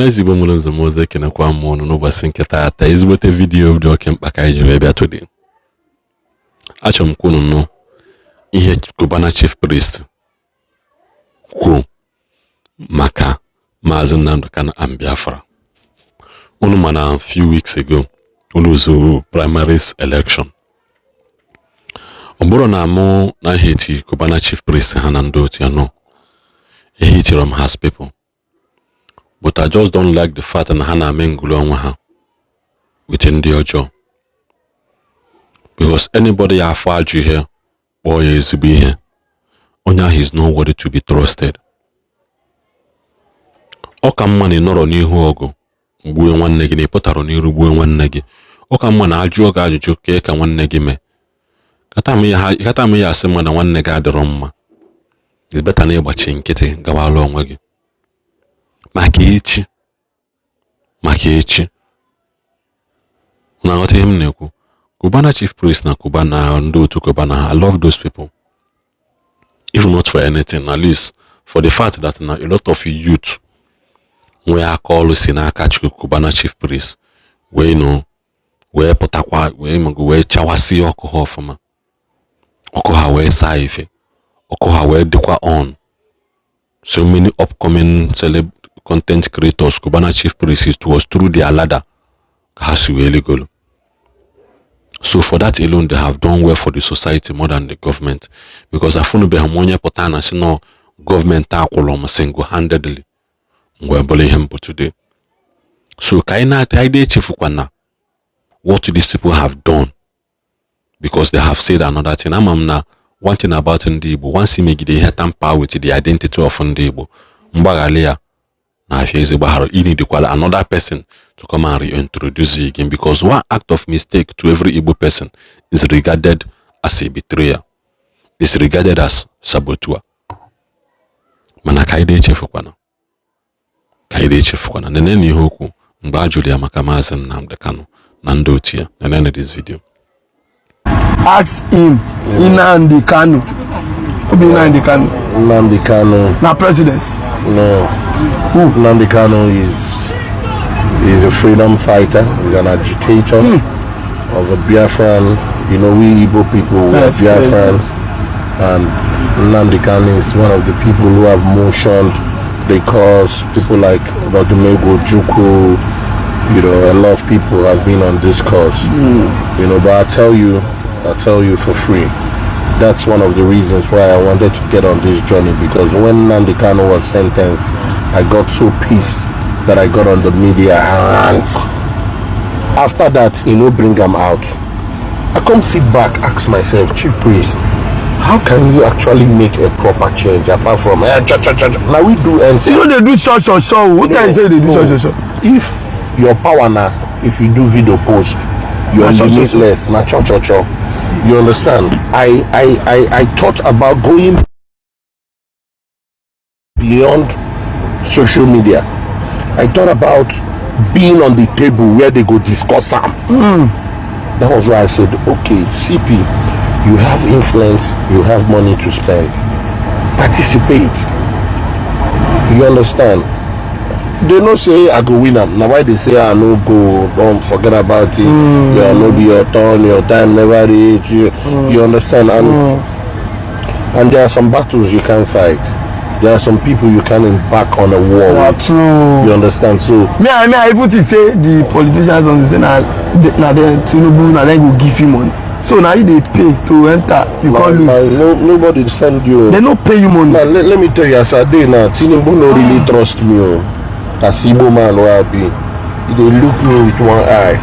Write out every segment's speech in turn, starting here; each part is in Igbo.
Ọhaneze Igbo mụrụ nze m ọzọ, ekenekwa m ụnụ n'ụbọchị nke taata. Ezigbote video dị oke mkpa ka anyị ji wee bịa today. Achọrọ m ka unu nụ ihe Cubana Chief Priest kwuo maka Maazị Nnamdi Kanu and Biafra. Unu ma na few weeks ago unu zuru primaries election. Ọ bụrụ na mụ na hate Cubana Chief Priest ha na ndị otu ya, no, ehatero m has people, but I just don't like the fact na ha na-ame ngulu onwe ha with ndị ọjọọ, because anybody ya afọ ajọ ihe kpọọ ya ezigbo ihe, onye ahụ is not worthy to be trusted. Ọ ka mma na ị nọrọ n'ihu ọgụ gbuo nwanne gị na ị pụtara n'iru gbuo nwanne gị. Ọ ka mma na ajụọ gị ajụjụ ka ka nwanne gị mee kata m ya asị mma na nwanne gị adịrọ mma. It's better na ịgbachi nkịtị gawala onwe gị maka echi, maka echi. Na nghọta ihe m na-ekwu, Cubana Chief Priest na Cubana, ndị otu Cubana ha, I love those people, if not for anything, at least for the fact that na a lot of youth nwee aka ọrụ si n'aka Cubana Chief Priest wee nụ wee pụtakwa wee mago wee chawasie ọkụ ha ọfụma, ọkụ ha wee saa ife, ọkụ ha wee dịkwa on. So many upcoming celeb content creators, Cubana Chief Priest, it was through their ladder ka ha si wee ligolo. So for that alone, they have done well for the society more than the government, because afụnụbeghị m onye pụta na si nọ gọọmenti akwụrụ m single handedly mgbe bụrụ ihe mbụ today. So ka anyị na-ata anyị echefukwa na what these people have done, because they have said another thing. Ama m na one thing about ndị Igbo, once imegide ihe, tamper with the identity of ndị Igbo, mgbaghara ya na-afịa ezigbo arụ. You need another person to come and reintroduce you again, because one act of mistake to every Igbo person is regarded as a betrayal, is regarded as saboteur. Mana ka anyị na-echefukwana, ka anyị na-echefukwana. Nene na ihe okwu mgbe a jụrụ ya maka Maazị Nnamdi Kanu na ndị otu ya. Nene this video. Ask him. Nnamdi Kanu, who be Nnamdi Kanu? Nnamdi Kanu. Na president? No. Who? Nnamdi Kanu is a freedom fighter. He's an agitator of a Biafran. You know, we Igbo people, we are That's Biafrans, and Nnamdi Kanu is one of the people who have motioned the cause. People like Odumegwu Ojukwu, a lot of people have been on this cause. But I tell you for free, that's one of the reasons why I wanted to get on this journey, because when Nnamdi Kanu was sentenced, I got so pissed that I got on the media and rant. After that, bring them out. I come sit back, ask myself, "Chief Priest, how can you actually make a proper change apart from eh, cha, cha, cha, cha?" Now we do enter. You no dey do sure sure sure. Who tell you say you dey do sure sure sure? If your power now, if you do video post, you're Na cho, cho, cho. limitless. Na cho cho cho. You understand? I thought about going beyond social media. I thought about being on the table where they go discuss am. That was why I said, "Okay, CP, you have influence, you have money to spend. Participate." You understand? They no say I go win am. Na why they say I no go, don't forget about it. Yeah, no be your turn, your time never reach. You understand? And there are some battles you can't fight. There are some people you can embark on a war Na with. true. You understand? So Me, I even think say the politicians on the say na dem Tinubu, na dem go give you money, so na you dey pay to enter, you come lose. No, nobody send you. Dem no pay you money. Now, let me tell you, as I dey now, Tinubu no really trust me. Oh. As Igbo man where I be, he dey look me with one eye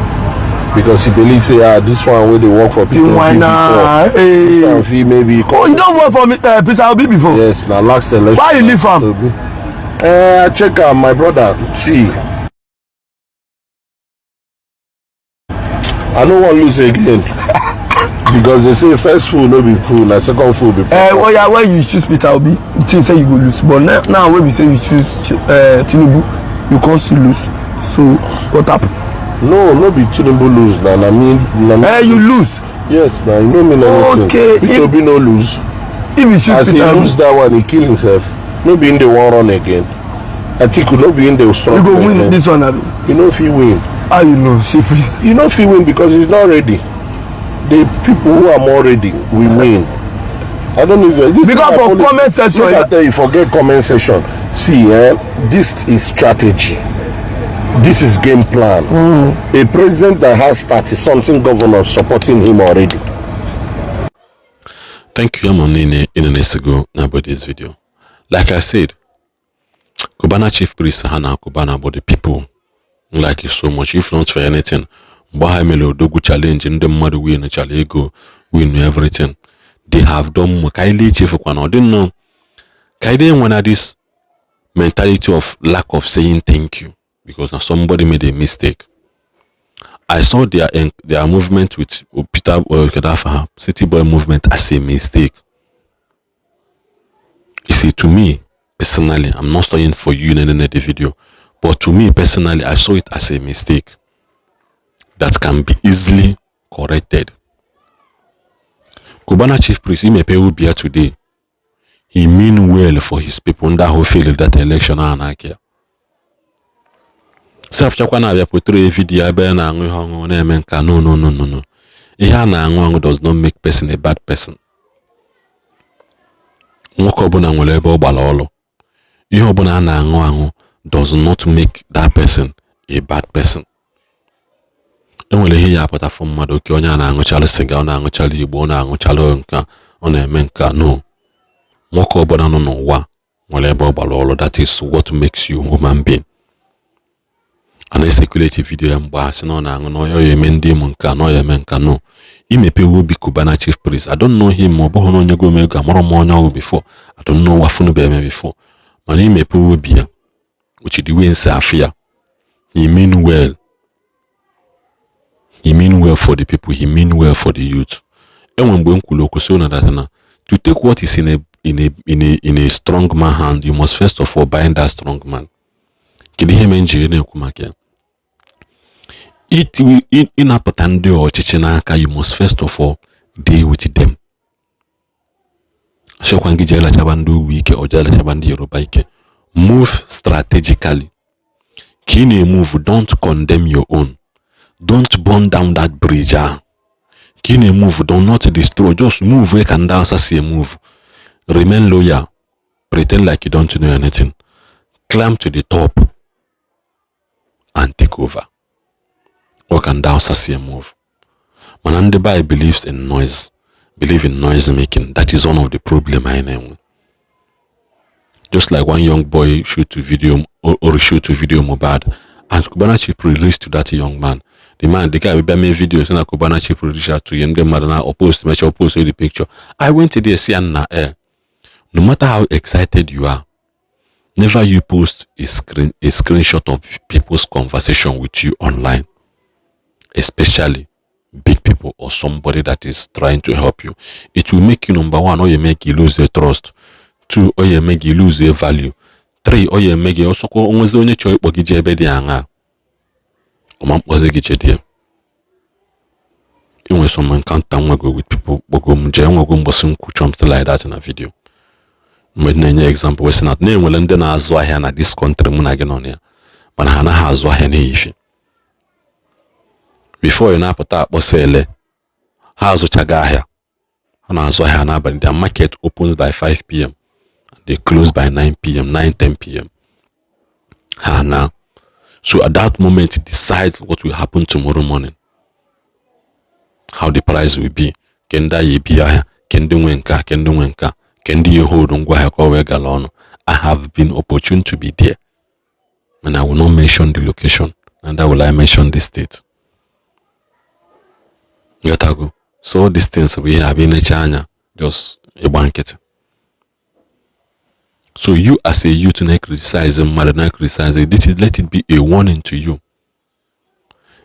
because he believe say, ah, this one wey dey work for You Peter Obi whine before. na. This Hey. one fit maybe Oh, you don work for me, Peter Obi before? Yes, na last election. Why you leave am? Obi. I check am, my brother. See, I no wan lose again because they say first fool no be fool, na second fool be Eh, oya, when you choose Peter Obi, you think say you go lose, but now wey be say you choose Tinubu, you come still lose. So what happen? No, no be Tinubu lose na me na me. Eh, you lose. Yes, na you no mean anything. Okay, Peter Obi no lose. If you choose As he Peter Obi lose that one, he kill himself. No be him dey wan run again. Atiku no be in the strong You go win president. this one, abi? You no fit win. How you know, Chief Priest? You no fit win because he's not ready. The people who are more ready will win. I don't know if this Because is for politics. comment section, Make I tell you, forget comment section. See, this is strategy. This is game plan. A president that has 30 something governors supporting him already. Thank you, ama niile ị na-esigo na bụ this video. Like I said, Cubana Chief Priest ha na Cubana bụ the people like you so much. If not for anything, mgbe ha mere odogwu challenge, ndị mmadụ win chala ego, win everything they have done more. Ka anyị lee echefukwa na ọ dị nnọọ ka anyị enwe na this mentality of lack of saying thank you because na somebody made a mistake. I saw their movement with Peter Kedafa City Boy Movement as a mistake. You see, to me personally, I'm not saying for you in any the video, but to me personally, I saw it as a mistake that can be easily corrected. Cubana Chief Priest imepe obi ya today, he mean well for his people ndị ahụ failed that election ahụ n'aka ya. Sef chakwa na-abịa pụtara video ebe a na-aṅụ ihe ọṅụṅụ na-eme nka. No, no, no, no, no. Ihe a na-aṅụ aṅụ does not make person a bad person. Nwoke ọbụla nwere ebe ọ gbara ọlụ. Ihe ọbụla a na-aṅụ aṅụ does not make that person a bad person. Enwere ihe ya apụta fụ mmadụ oke onye a na-aṅụchalụ sịga, ọ na-aṅụchalụ igbo, ọ na-aṅụchalụ nka, ọ na-eme nka. No, nwoke ọbụla nọ n'ụwa nwere ebe ọ gbara ọlụ. That is what makes you human being. A na-ecirculate video ya mgbe a sị na ọ na-aṅụ na ọ ya eme ndị ịmụ nka na ọ ya eme nka. No, imepewe obi Cubana Chief Priest, I don't know him. Ma ọ bụghị na onye go m ego, amụrụ m onye ọgwụ before. I don't know wafunu eme before, mana imepewe obi ya, which the way nsi afụ ya, he mean well. He mean well for the people. He mean well for the youth. Enwe mgbe m kwuru okwu so na that na to take what is in a strong man hand, you must first of all bind that strong man. Kedu ihe mere m ji na-ekwu maka ya? Ịnapụta ndị ọchịchị n'aka, you must first of all deal with them. Achọkwa gị jee lachaba ndị ugwu ike, ọ jee lachaba ndị Yoruba ike. Move strategically. Ka ị na-emove, don't condemn your own. Don't burn down that bridge ahụ. Ka ị na-emove, do not destroy. Just move ka ndị Hausa si emove. Remain loyal. Pretend like you don't know anything. Climb to the top and take over. Ọ ka ndị Hausa si emove. Mana ndị be believes in noise, believe in noise making. That is one of the problem anyị na-enwe. Just like one young boy shoot to video or shoot to video Mohbad, and Cubana Chief released to that young man. The man, the guy bịa mee video sị na Cubana Chief release to him. Ndị mmadụ na post, mecha post the picture. I went to there, see na no matter how excited you are, never you post a screenshot of people's conversation with you online, especially big people or somebody that is trying to help you. It will make you, number one, or you make you lose your trust. Two, or you make you lose your value. Three, or you make you ọsọkwa onwezi onye chọrọ ịkpọ gị jee ebe dị aṅaa, ọma mkpọzi gị chedie. Inwe some encounter nwego with people kpọgo m jee nwego mgbọsị nkwu something like that na video mgbe na-enye example wee sị na na-enwere ndị na-azụ ahịa na this country mụ na gị nọ na ya, mana ha anaghị azụ ahịa n'ehihie. Before ị na-apụta akpọsa ele, ha azụchago ahịa. Ha na-azụ ahịa n'abalị. Their market opens by 5 p.m. and they close by 9 p.m., 9, 10 p.m. Ha na so at that moment decide what will happen tomorrow morning, how the price will be, ke ndị agha ebi ahịa, ke ndị nwe nka, ke ndị nwe nka, ke ndị ihe hold ngwa ahịa ka ọ wee gala ọnụ. I have been opportune to be there, and I will not mention the location, and will I mention the state. Nghọtago? So all these things bụ ihe abịa necha anya, just ịgba nkịtị. So you as a youth na criticize mmadụ, na criticize this is, let it be a warning to you.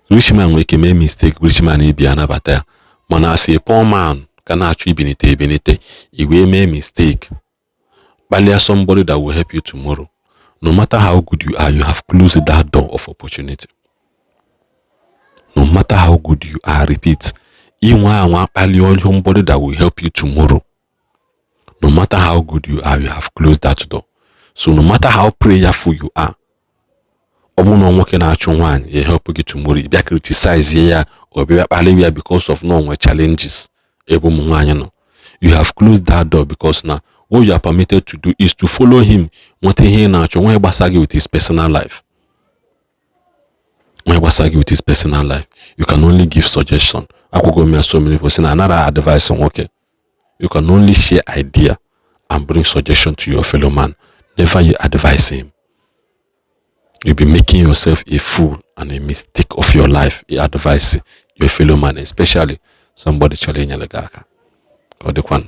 Rich man nwere ike mee mistake, rich man ibi anabata ya, mana as a poor man ka na-achọ ibinite ebinite, i wee mee mistake kpalia somebody that will help you tomorrow, no matter how good you are, you have closed that door of opportunity. No matter how good you are, repeat, inwe anwa kpalie somebody that will help you tomorrow, no matter how good you are, you have closed that door. So no matter how prayerful you are, ọ bụrụ na nwoke na-achụ nwaanyị ya help gị tomorrow, ị bịa criticize ya, ọ bịa kparị ya because of no nwe challenges ebe ụmụ nwaanyị nọ, you have closed that door, because na what you are permitted to do is to follow him, nweta ihe ị na-achọ. Nwe gbasa gị with his personal life? Nwe gbasa gị with his personal life? You can only give suggestion. Akwụkwọ m ya, so many people say na anara advice nwoke. You can only share idea and bring suggestion to your fellow man. Never you advise him. You be making yourself a fool and a mistake of your life. You advise your fellow man, especially somebody chọrọ inyere gị aka. Ka ọ dịkwanụ.